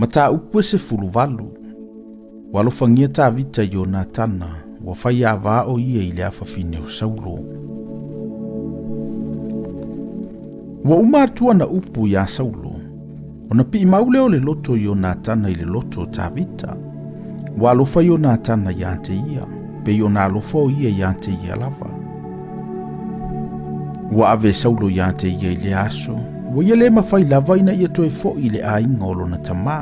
Mataupu e 18. Ua alofagia Tavita i Ionatana, ua fai avā o ia i le afafine o Saulo. Ua uma atu ana upu iā Saulo, ona piimau lea o le loto o Ionatana i le loto o Tavita. Ua alofa Ionatana iā te ia, pei ona alofa o ia iā te ia lava. Ua ave e Saulo iā te ia i lea aso, ua ia le mafai lava ina ia toe foʻi i le aiga o lona tamā.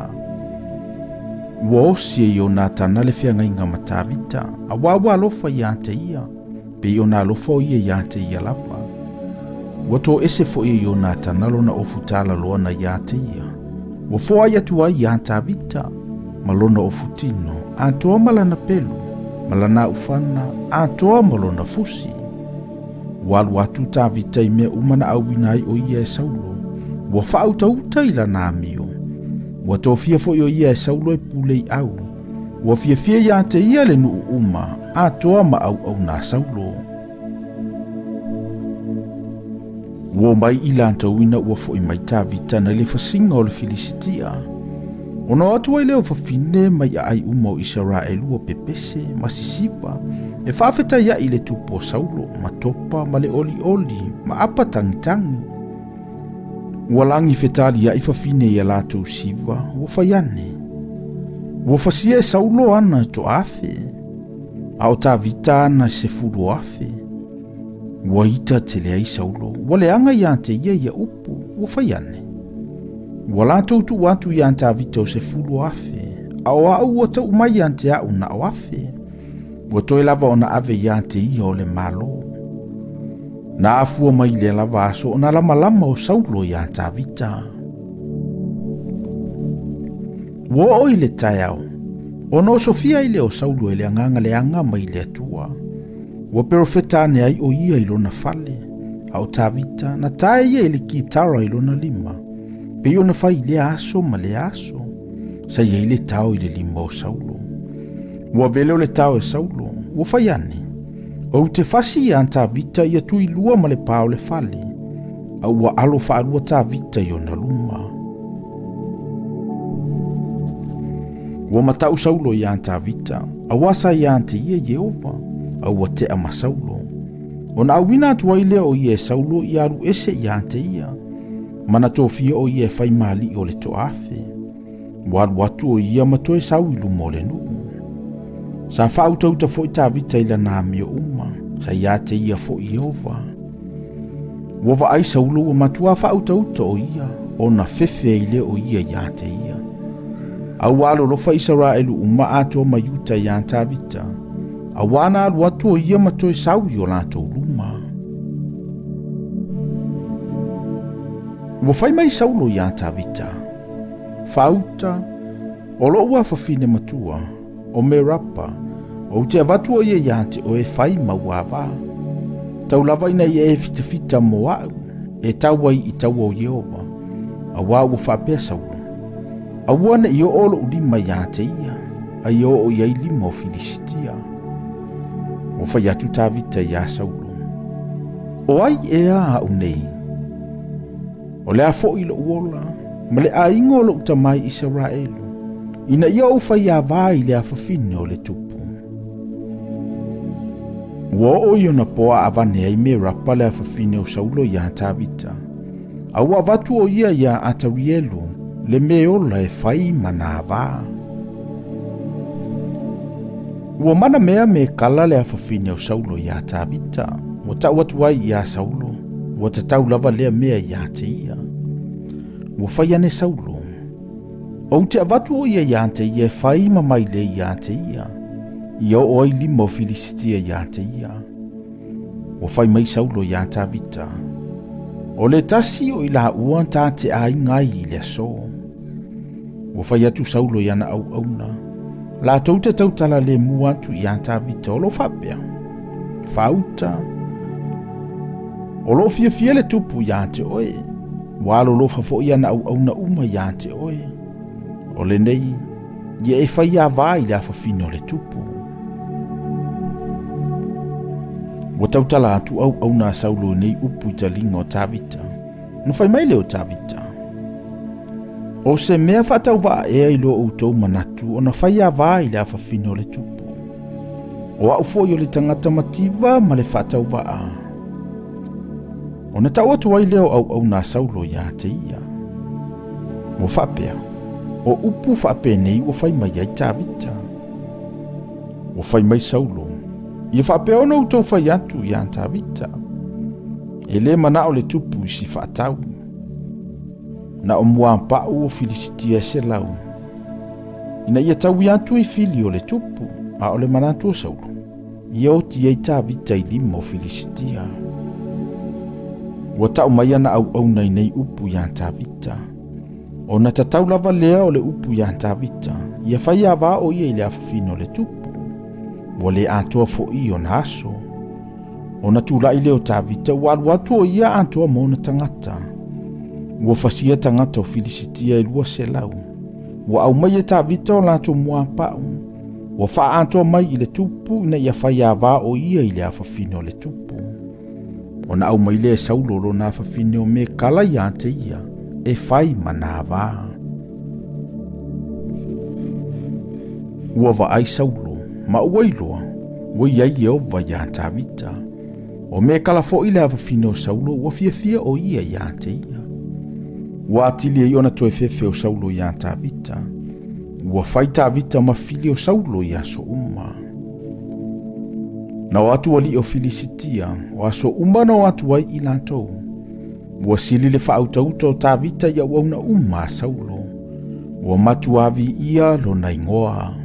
Ua osi e Ionatana le feagaiga ma Tavita, auā ua alofa iā te ia, pei ona alofa o ia iā te ia lava. Ua toese foi e Ionatana lona ofu talaloa na iā te ia. Ua foai atu ai iā Tavita, ma lona ofu tino, atoa ma lana pelu, ma lana aufana, atoa ma lona fusi. Ua alu atu Tavita i mea uma na auina ai o ia e Saulo, ua faautauta i lana amio. Ua tofia foi o ia e Saulo e pule i au. Ua fiafia iā te ia le nuu uma, atoa ma auauna a Saulo. Ua omai i latou ina ua foʻi mai Tavita nai le fasiga o le Filisitia. Ona o atu ai lea o fafine mai aai uma o Isaraelu ua pepese ma sisiva e faafetaiaʻi i le tupu o Saulo ma topa ma le olioli ma apa tagitagi. Ua lagi fetaliaʻi fafine i a latou siva ua fai ane. Ua fasia e Saulo ana e toaafe, a o Tavita ana e 10,000. Ua ita tele ai Saulo, ua leaga iā te ia ia upu, ua fai ane. Ua latou tuu atu iā Tavita o 10,000, a o aʻu ua tau mai iā te aʻu na o afe. Ua toe lava ona ave iā te ia o le Malo. Na afua mai lea lava aso ona lamalama o Saulo iā Tavita. Ua oo i le taeao, ona osofia ai lea o Saulo e le agaga leaga mai le Atua. Ua perofeta ane ai o ia i lona fale, a o Tavita na tae ia i le kitara i lona lima, pei ona fai i lea aso ma lea aso, sa i ai le tao i le lima o Saulo. Ua vele o le tao e Saulo, ua fai ane, Ou te fasi iā Tavita ia tuilua ma le pā o le fale, a ua alo faalua Tavita i ona luma. Ua matau Saulo iā Tavita, auā sa iā te ia Ieova, a ua tea ma Saulo. Ona auina atu ai lea o ia e Saulo ia alu ese iā te ia, ma na tofia o ia e fai ma aliʻi o le toaafe. Ua alu atu o ia ma toe sau i luma o le nuu. Sa faautauta foi Tavita i lana amio uma, sa iā te ia foi Ieova. Ua vaai Saulo ua matuā faautauta o ia, ona fefe ai lea o ia iā te ia. A ua alolofa Isaraelu uma atoa ma Iuta iā Tavita, auā na alu atu o ia ma toe sau i o latou luma. Ua fai mai Saulo iā Tavita, Faauta, o loʻu afafine matua, o Merapa, ou te avatu o ia iā te oe e fai ma ua avā. Tau lava ina ia e fitafita mo aʻu, e tau ai i taua o Ieova, auā ua faapea Saulo, Aua ne i oo loʻu lima iā te ia, a ia oo i ai lima o Filisitia. Ua fai atu Tavita iā Saulo, O ai ea aʻu nei? O le a foʻi loʻu ola, ma le aiga o loʻu tamā i Isaraelu, ina ia ou faiavā i le afafine o le tupu. Ua oo i ona poa avane ai Merapa le afafine o Saulo iā Tavita, a ua avatu o ia iā Atarielu le Meola e fai ma na avā. Ua mana mea me kala le afafine o Saulo iā Tavita, ua tau atu ai iā Saulo, ua tatau lava lea mea iā te ia. Ua fai ane Saulo, Ou te avatu o ia iā te ia e fai ma maile iā te ia, ia oo ai lima o Filisitia iā te ia. Ua fai mai Saulo iā Tavita, O le tasi o i laua ta te aiga ai i le aso. Ua fai atu Saulo i ana auauna, latou te tautala lemu atu iā Tavita o lo o faapea, Faauta, o lo o fiafia le tupu iā te oe, ua alolofa foi ana auauna uma iā te oe. O lenei, ia e fai avā i le afafine o le tupu. Ua tautala atu auauna a Saulo i nei upu i taliga o Tavita. Na fai mai lea o Tavita, O se mea faatauvaa ea i lo outou manatu ona fai avā i le afafine o le tupu. O au foi o le tagata mativa ma le faatauvaa. Ona tau atu ai lea o auauna a Saulo ia te ia. Ua faapea, o upu faapenei ua fai mai ai Tavita. Ua fai mai Saulo, ia faapea ona outou fai atu ia Tavita. E lē manao le tupu i si faatau. Na o muapau o Filisitia e selau. Ina ia taui atu i fili o le tupu, a o le manatu o Saulo, ia oti ai Tavita i lima o Filisitia. Ua tau mai ana auauna i nei upu iā Tavita. Ona tatau lava lea o le upu iā Tavita, ia fai avā o ia i le afafine o le tupu. Ua le atoa foʻi ona aso. Ona tulai lea o Tavita ua alu atu o ia atoa ma ona tagata. Ua fasia tagata o Filisitia e 200. Ua aumai e Tavita o latou muapau. Ua faaatoa mai i le tupu ina ia fai avā o ia i le afafine o le tupu. Ona aumai lea e Saulo lona afafine o Mekala ia te ia, e fai ma na avā. Ua vaai Saulo, ma ua iloa, ua i ai Ieova iā Tavita. O Mekala foʻi le afafine o Saulo ua fiafia o ia ia te ia. Ua atili ai ona toe fefe o Saulo iā Tavita. Ua fai Tavita ma fili o Saulo i aso uma. Na o atu alii o Filisitia, o aso uma na o atu ai i latou. Ua sili le faautauta o Tavita i auauna uma a Saulo. Ua matuā viia lona igoa.